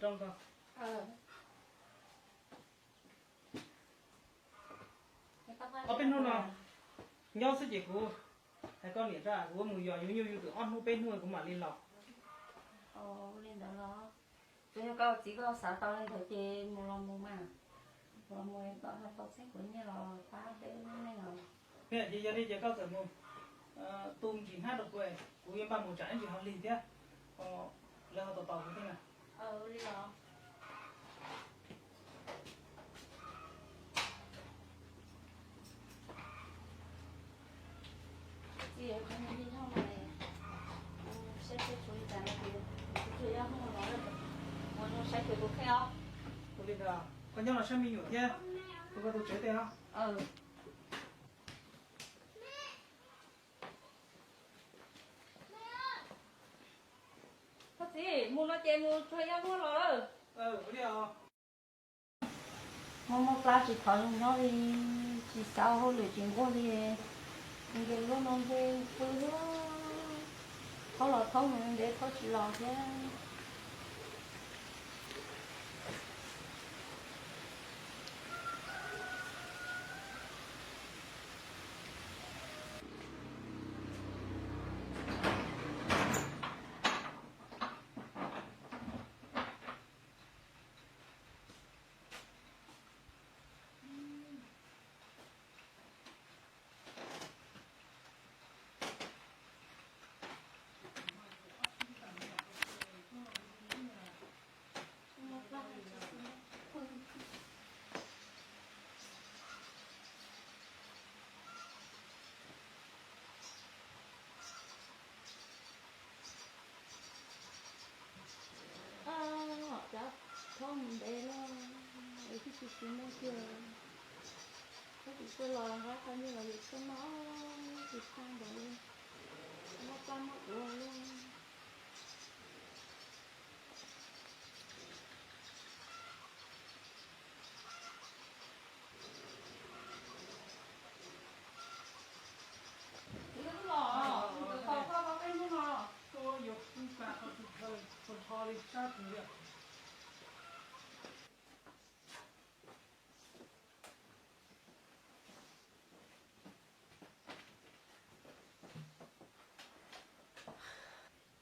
Ob peb hnub no nyob xwb ces kuv hais koj niam tso, kuv mus yos yuav nyuj yus twm ob hnub peb hnub kuv mam li los. Ua li ntawd los, tsuas yog koj txiv koj xav tau li ntawd ces mus los mus mas, mus los mus kom tau txheeb kuv nyiaj los pab peb neej os. Ces yog li ces koj txawm mus tu ntsis hnab rau kuv, kuv yuav npaj mus tsam ib ntsis ho lig thiab, lawv ho tos tos kuv thiab na. Li los. Txiv, kuv mus lig nyob no, saib seb tshuav li cas no ces kuv tsuas yog hnub no los, mus saib kuv tus kheej os. Ua li ntawd, koj nyob los saib me nyuam thiab, ua koj tus tsev tej os. Koj txiv, mus no ces mus tsuag yaj muag los lawm. Mus muag plab tsis thov zoo nyob li, tsis xav hauj lwm tsis nquag li, nce lub no nce pw thiab, thaub los thaub mus ntev thaub tsis los thiab. Cov thaub mus ntev lawm, es twb tsis siv neej kiag. Thaub tsis txawj los nqa qhov nyiaj los yuav tshuaj noj, tsis tshaj ntawd li, muab plab muab duav li.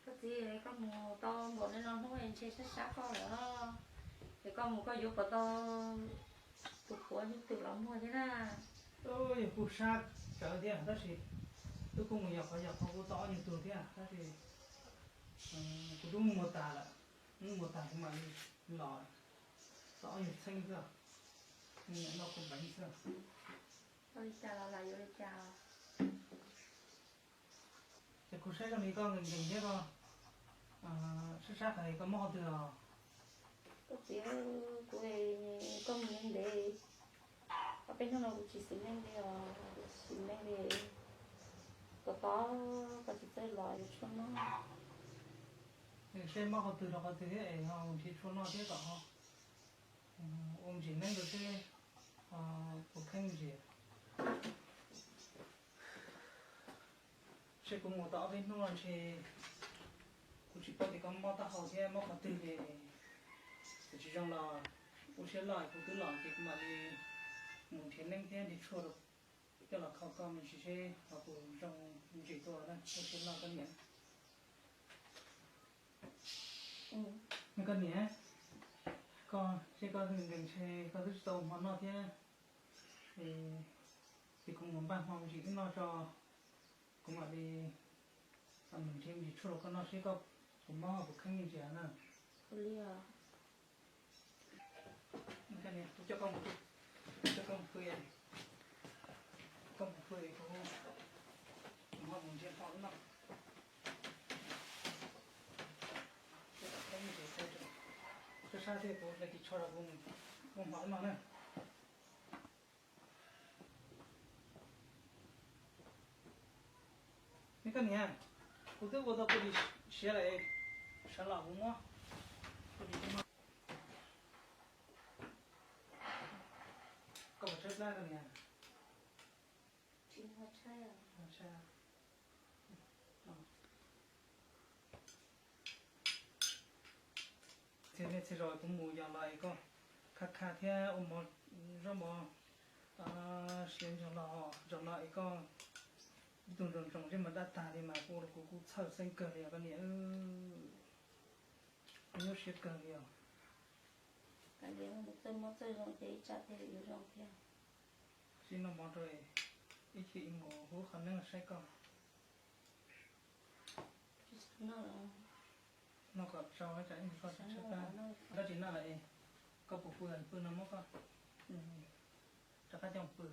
Koj txiv, koj mus tau npaum li no hnub ntshe sab sab koj lawm, es koj mus koj yuav puas tau tus puav hnub twg los muag thiab na? Yog kuj sab tsawv thiab tab sis twb kuj mus yos qhov yos qhov kuj tau ob nyuag tug thiab tab sis kuv twb muag tas lawm, muag tas kuv mam li los, tau ob nyuag txheeb xwb, noj kuv peev xwb. Ua li cas los lam yuav li cas? Ces kuv saib zoo li koj nkees nkees thiab koj sab sab qhov koj mob qhov twg os? Koj txiv, kuv, koj mus ntev, ob peb hnub no kuv tsis xis neej li os, tsis xis neej li. Koj tos, koj tsis txawj los yuav tshuaj noj. Seb mob qhov twg rau qhov twg thiab es ho mus nrhiav tshuaj noj thiab kom ho ua ntsis neeb rau seb puas kheeb ntsis. Seb kuv mus tau ob peb hnub no ntshe kuv tsis paub tias koj mob taub hau thiab mob qhov twg li, tsis zoo los ua siab loj, kuv twb los ces kuv mam li mus nrhiav neeb thiab nrhiav tshuaj rau coj los kho koj me ntsis seb ho puas zoo ntsis tuaj na, ua siab loj koj niam. Koj niam, koj seb koj nkees ntshe koj twb tsis tau hmo noj thiab, ces kuv mus npaj hmo me ntsis wb noj tso, kuv mam li mus nrhiav me ntsis tshuaj rau koj noj seb koj puas mob puas kheeb me ntsis na. Kuv coj koj mus pw, koj mus pw kuv ho mus nrhiav hmo wb noj. Sab sab thiab kuv cia li tso rau kuv mus ua hmo wb noj na. Neb koj niam, kuv twb ua tau kua dis siav lawm, sawv los kuv muab kua dis no. Koj puas tshaib plab koj niam? Tsis tshaib. Tsis Txhij zaus kuv mus yos los es koj kha kha thiab ua mov, zaub mov siav ntxuag los zaum no es koj ib tug ntsoos ntsoos zej mas dab tag li mas kuv los kuv kuj txhawj xeeb kawg li os koj niam. Kuv nyuaj siab kawg li os. Txawj mob txawj zoo ces ib tsam thiaj li yuav zoo thiab. Sib noj mov rau ib chim mus huv qhov neeb los saib koj. Noj kom tsau tsam koj tsis noj lawm es koj puas pw, pw no muab koj rov qab coj pw.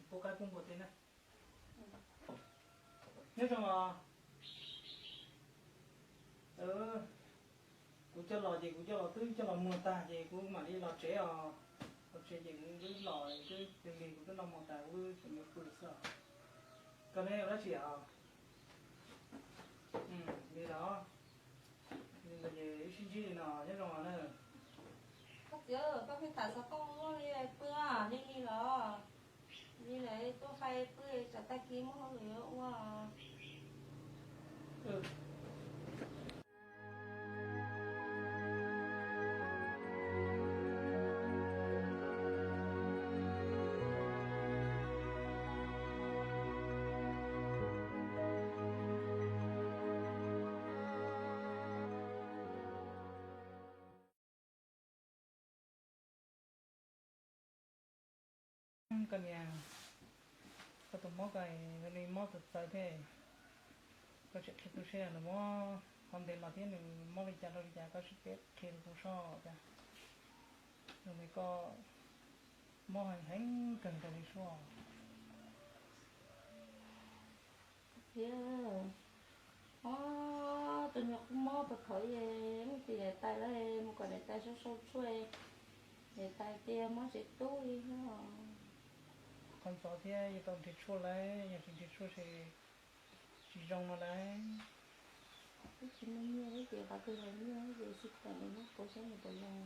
Pub qaib pub npua teb na. Nyob zoo os. Kuv coj los ces kuv coj los twb coj los muag tag ces kuv mam li los tsev os. Los tsev ces kuv twb los twb lig lig kuv twb noj mov tas kuv tseem yuav pw xwb os. Koj neb ua dab tsi os? Li los, li los ces wb sib ntsib li no nyob zoo os na. Koj txiv, koj pheej tham xov tooj ua luaj li pw li li los. Li lawv tuaj hais pw tsam tag kis muaj hauj lwm yuav ua. Koj niam, koj tus mob ko zoo li mob txawv txawv thiab. Koj tseem qhia kuv saib nws mob qhov ntev los thiab nws mob li cas rau li cas, koj sim piav qhia rau kuv saib cas. Zoo li koj mob heev kawg rau li suab. Thiab, o, tus nyuam qhuav mob puag thaum ub, mus tim niam tais lawm, mus kom niam tais sau sau tshuaj, niam tais tias mob tsev tub li no. Qhov ntxov thiab yuav tau nrhiav tshuaj lawm, yog tsis nrhiav tshuaj ces tsis zoo no lawm. Twb tsis muaj nyiaj thiab ces qhov twg los nyiaj ces xij peem nws muab pauv saib nws puas zoo.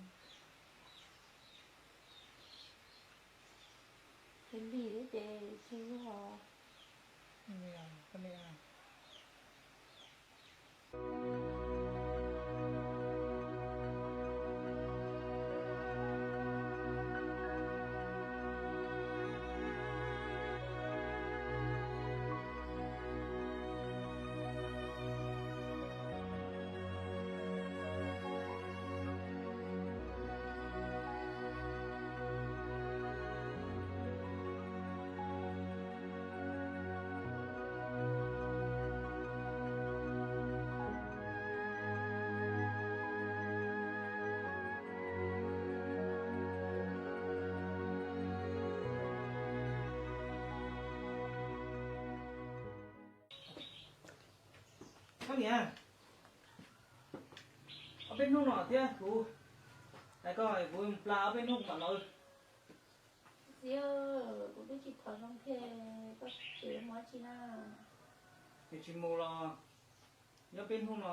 Ces lig thiab ces tsis yog. Koj niam, ob peb hnub no thiab kuv hais koj kuv mus plas ob peb hnub kuv mam los. Txiv, kuv twb tsis thov zoo thiab, koj tseem yuav mus dab tsi na? Yog tsis mus los nyob peb hnub no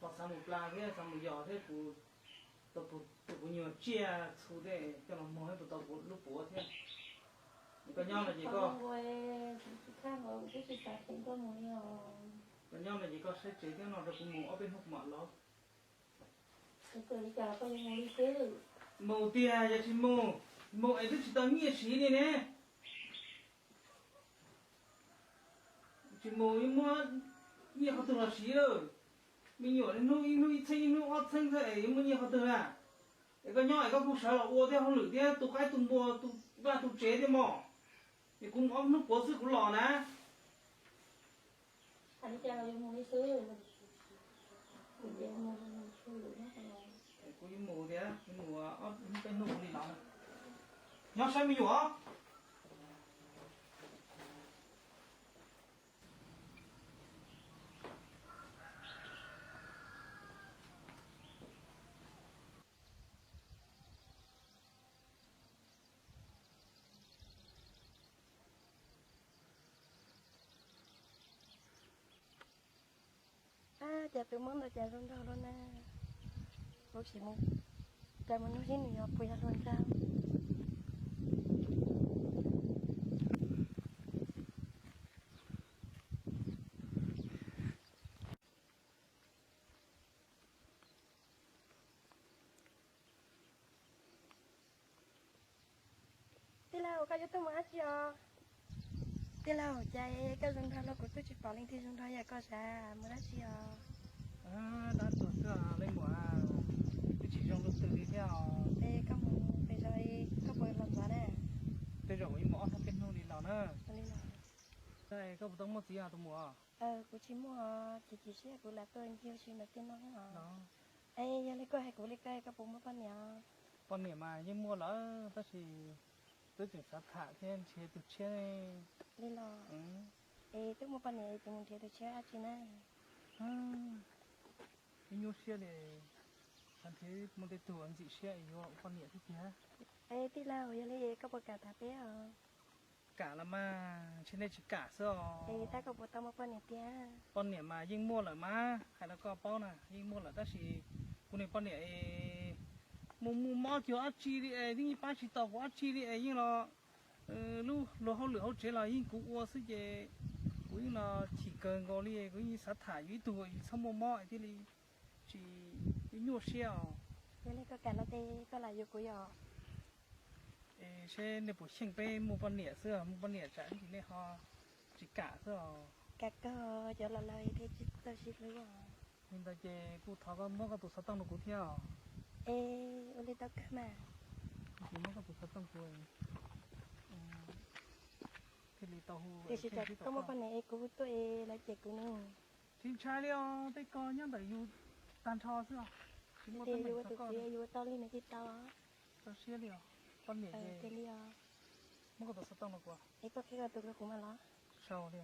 los xav mus plas thiab xav mus yos thiab kuv tau tus kuv nyuag tsiaj txhu tej coj los muag thiab puas tau kuv lub puav thiab. Koj nyob no ces koj, koj nyob no ces koj saib tsev thiab no rau kuv mus ob peb hnub kuv mam los. Mus tiag yog tsis mus, mus es twb tsis tau nyiaj siv li ne. Tsis mus yuav muab nyiaj qhov twg los siv lawm. Me nyuam niaj hnub ib hnub ib txheeb ib hnub ob txheeb xwb es yuav muaj nyiaj qhov twg na. Es koj nyob es koj kuj sawv los ua thiab hauj lwm thiab tu qaib tu npua tu vaj tu tsev thiab mog. Es kuv mus ob hnub puav xwb kuv los na. Kuv yuav mus tiag, kuv mus ob hnub peb hnub kuv li los. Nyob saib me nyuam. Ab, cas tus mob ntawd cas zoo nraug luaj na. Lub sim mus, cas mus nug seb nws yog puas yog hluas nraug. Koj yuav tuaj mus dab tsi os? Tij laug, cas koj zoo nraug los kuv twb tsis pom leej twg zoo nraug yam koj sav, mus dab tsi os? Dab tuag xwb leej muam, twb tsis zoo lub twg li thiab os. Es koj mus pem zos, koj puas los ntxov na? Tej zaum kuv yeej mus ob hnub peb hnub li los na. Koj puas tau muaj txiv os tus muam? Kuv tsis muaj, chim chim siab kuv lam tuaj ncig ua si ntawm tej no os. Es yog li koj hais kuv li ko, koj puas muaj poj niam? Poj niam mas yeej muaj lawm tab sis twb tseem xav tham thiab nrhiav tus tshiab. Li los? Es twb muaj poj niam es tseem mus nrhiav tus tshiab dab tsi na? Ib nyuaj siab li, xav nrhiav muaj tej tug ntxim siab es yuav ua poj niam thiab tiag. Es tij laug, yog li koj puas kam tham peb os? Kam los mas, ntshe nej tsis kam xwb os. Es tab koj puas tau muaj poj niam tiag? Poj niam mas yeej muaj lawm mas, hais rau koj paub na, yeej muaj lawm tab sis kuv niag poj niam es mus mus mob cuag dab tsi li es yeej pab tsis tau kuv dab tsi li es yeej los lub luag hauj lwm hauv tsev los yeej kuv ua xwb ces kuv yeej los chim kawg nkaus li, kuv yeej xav tham yus ib tug txhob muaj mob thiaj li tsis nyuaj siab os. Yog li koj kam no ces koj lam yuav kuv yom? Es seb nej puas xyeej peb muaj poj niam xwb, muaj poj niam tsam ib ntsis nej ho tsis kam xwb os. Kam kawg, cov laus laus thiaj tsis txawj sib hlub os. Li ntawd ces kuv thov koj muab koj tus xov tooj rau kuv thiab os. Es ua li tau kawg mas. Kuv muab koj tus xov tooj kuv thiaj li tau hu. Tiam sis tsam koj muaj poj niam es kuv hu tuaj es lawv cem kuv ne. Tsis ntshai li os, tej ko nyob ntawm yus tag nrho xwb os. Tsis muaj teeb meem, yus ua tus txiv yus ua tau li nws thiaj tau. Txaus siab li os, poj niam ces li os. Muab koj tus xov tooj rau kuv. Es koj qhia koj tus rau kuv mas los. Sau li.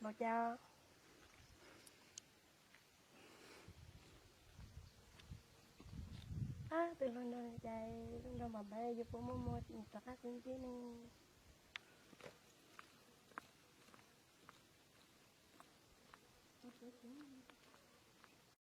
Los cas? Ab, tus hluas nraug cas zoo nraug npaum ntawd, yus puas muaj muag rov qab kuv nceb ne?